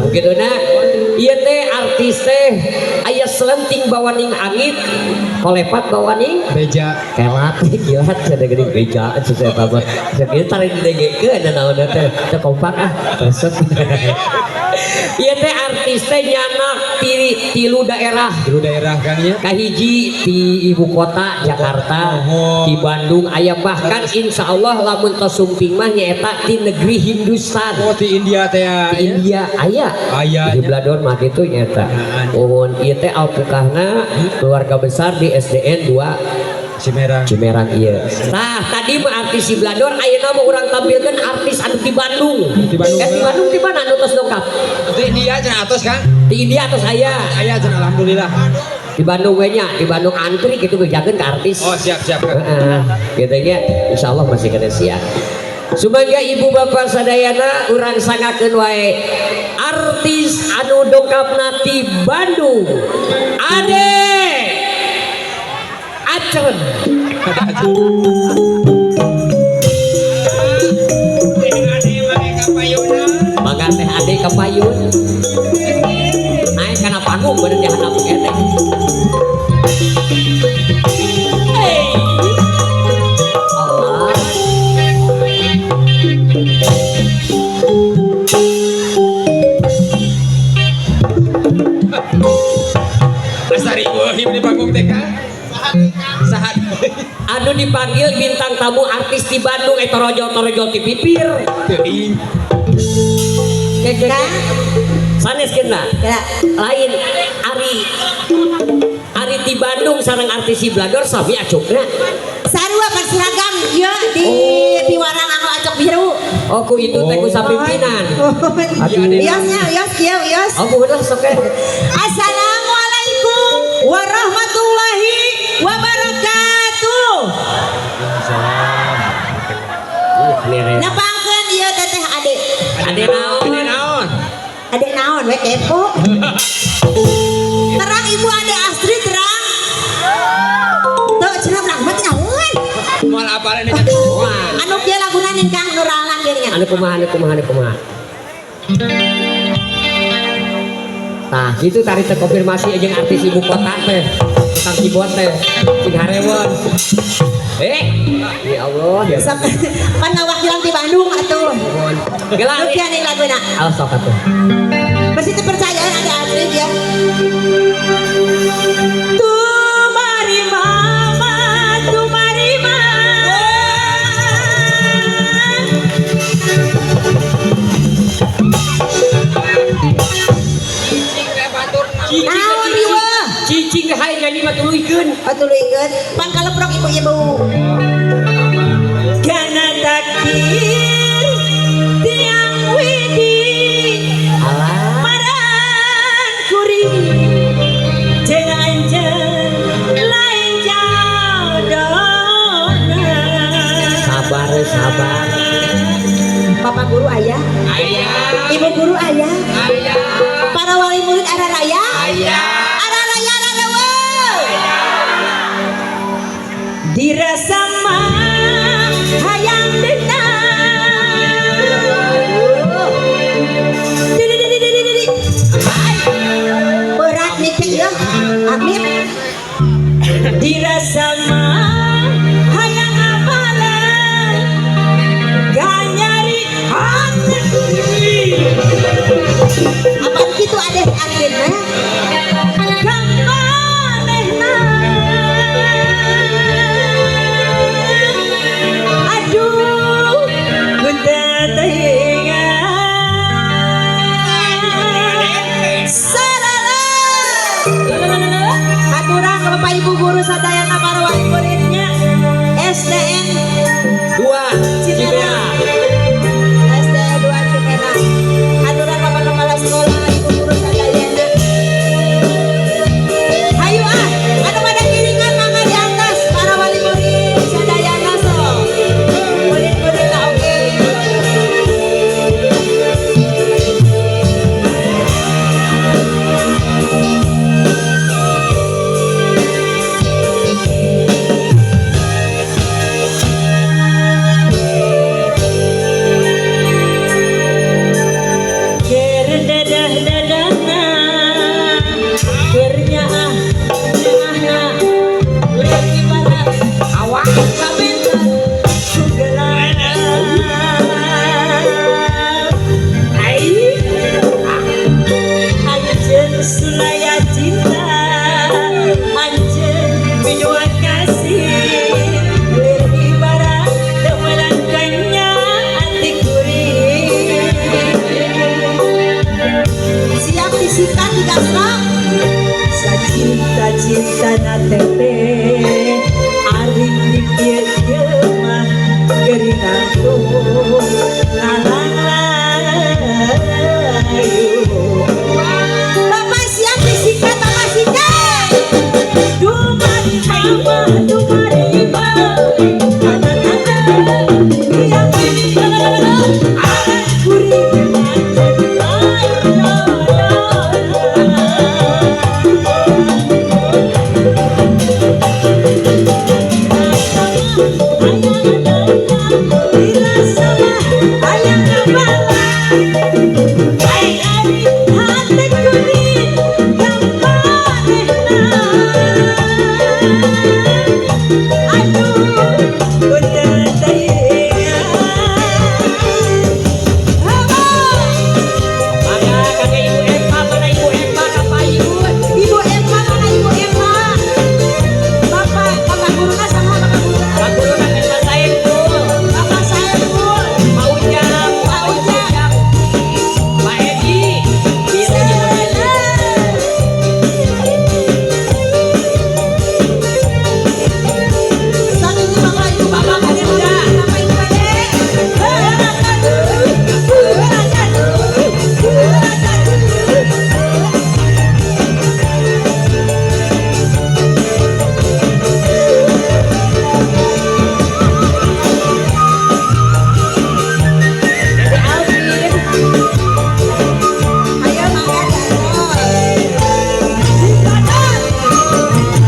Gitu na. Ieu teh artis teh aya selenting bawaning angin, kolepat bawaning beja. Kelat kilat cenah geuning beja cenah eta mah. Sakieu tarik didengekeun naon teh teu kompak ah resep. Ieu teh artis teh nyanak ti tilu daerah. Tilu daerah Kang nya. Kahiji di ibu kota Jakarta, Oh. di Bandung aya, bahkan insya Allah lamun tos sumping mah nyaeta di negeri Hindustan. Oh, di India teh ya. Di India aya. Aya, di nya. Blador mah kitu nyaeta. Nah, Mohon ieu teh alpukahna keluarga besar di SDN 2 Cimerang. Cimerang ieu. Tah, tadi mah artis di Blador, ayeuna mah urang tampilkeun artis anu di Bandung. Di Bandung. Eh, di Bandung di mana anu tos dongkap? Di India cenah atos Kang. Di India tos aya. Aya cenah, alhamdulillah. Di Bandung we nya, di Bandung antri gitu bejakeun ka artis. Oh, siap siap Kang. Heeh, gitu nya, insyaallah masih kena siap. Sumangga ibu bapak sadayana, urang sangakeun wae artis anu dongkapna ti Bandung. Ade Acren. Mangga teh Ade ka payun. Naik kana panggung bener di handap keneh. Hey. Allah. Asa riweuh di panggung teh Kang. Saha? Anu dipanggil bintang tamu artis di Bandung eh torojol-torojol ti pipir. Teuing. Keke. Kang. Sanes kena. Ya. Lain ari ari di Bandung sareng artis di Blador sami acukna. Sarua pan seragam ieu di piwarang anggo acok biru. Oh, ku itu teh ku sapimpinan. Aduh. Iosnya, ios kieu ios. Oh, muhun lah sok eh. Assalamualaikum warahmatullahi wabarakatuh. Nere. Nepangkeun ieu teteh Ade. Ade naon? Ade naon? Ade naon we kepo. Terang ibu Ade Astrid terang. Tuh cenah urang mah teh nyahoan. Moal apal ini. Wah. Anu kieu laguna ning Kang Nuralan geuningan. Anu kumaha, anu kumaha, anu kumaha. Nah, gitu tadi terkonfirmasi jeung artis ibu kota teh. Tukang keyboard teh. Cing harewon. Eh, ya Allah ya. Sok pan ngawakilan di Bandung atuh. Mohon. Gelar. Nu kieu ning laguna. Awas sok atuh. Pasti terpercaya ada Astrid ya. Tumari mama, tumari mama. Cicing, Naon riweuh? Cicing hae nyanyi mah tuluykeun. Oh, tuluykeun. Pan kaleprok ibu-ibu. Kana takdir tiang widi Alah. maran kuri jeung anjeun lain jodona. Sabar, sabar. Bapak guru ayah, Ayah. ibu guru ayah, Ayah. para wali murid ara raya, Ayah. ara raya ara leuweung. Dirasa mah hayang dendam. Di di di di di di di. Berat nih teh ya. Amin. Dirasa mah hayang apalan gak nyari hati. Apaan gitu adeh akhirnya? Kamanehna. Aduh, gunta teuingan. Salala. Haturang ka Bapak Ibu guru sadayana para wali muridnya SDN 2 Cimerang. Cimerang. SDN 2 Cimerang. Haturang Bapak Kepala Sekolah, Ibu guru sadayana. Hayu ah, anu pada kiringan mangga di atas para wali murid sadayana sok. Murid-murid na oge. disikat digasrok. Sacita-cita na teteh ari di kieu mah geuringanku lalang layu. Bapak siap disikat, Bapak sikat. Dumari mama, dumari mama, anak-anak yang kuring Mangga kakek Ibu Eva, mana Ibu Eva kapayun? Ibu Eva mana Ibu Eva? Bapak, Bapak guruna sama Bapak guruna. Pak Guru nanti Pak Saiful, Bapak Saiful, Pak Ujang, Pak Ujang. Pak Edi. Gitu, Ibu Edi. Saat ini Bapak Ibu Bapak Bapak Muda. Bapak Ibu Bapak. Dede Alvin. Ayo mangga diatur. Pak Kades, eh Pak Kades.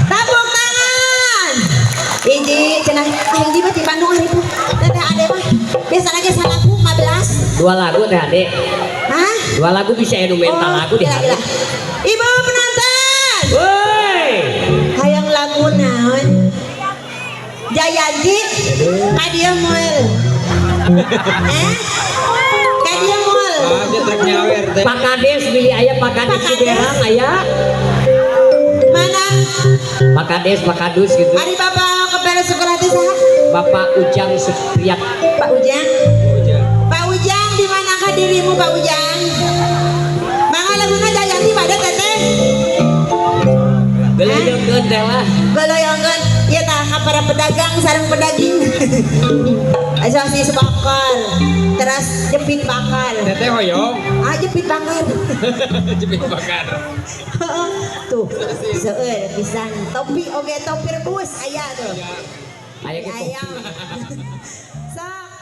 Tepuk tangan. Hiji cenah ah hiji mah di Bandung hari itu. Teteh ade mah biasa lagi salaku 15. Dua lagu teh Ade. Hah? Dua lagu bisa anu mental lagu di gila, hati. gila. Ibu penonton. Woi. Hayang lagu naon? Jayanti ka dieu moal. Eh? Ka dieu moal. Ah, dia trek nyawer teh. Pak Kades bilih aya Pak Kades Pak Kades. Ciberang aya. Mana? Pak Kades, Pak Kadus gitu. Ari Bapak kepala sekolah teh saha? Bapak Ujang Supriyat. Pak Ujang. Ujang. Pak Ujang di manakah dirimu Pak Ujang? Mangga laguna Jayanti pada teteh. Gelejeungkeun teh lah. Goloyongkeun ieu tah ka para pedagang sareng pedaging. Sosis bakar, terus jepit bakar. Teteh hoyong. Ah jepit bakar. Jepit bakar. Tuh, seueur pisan. Topi oge topi rebus aya tuh. Aya gitu. Ayam. Sok.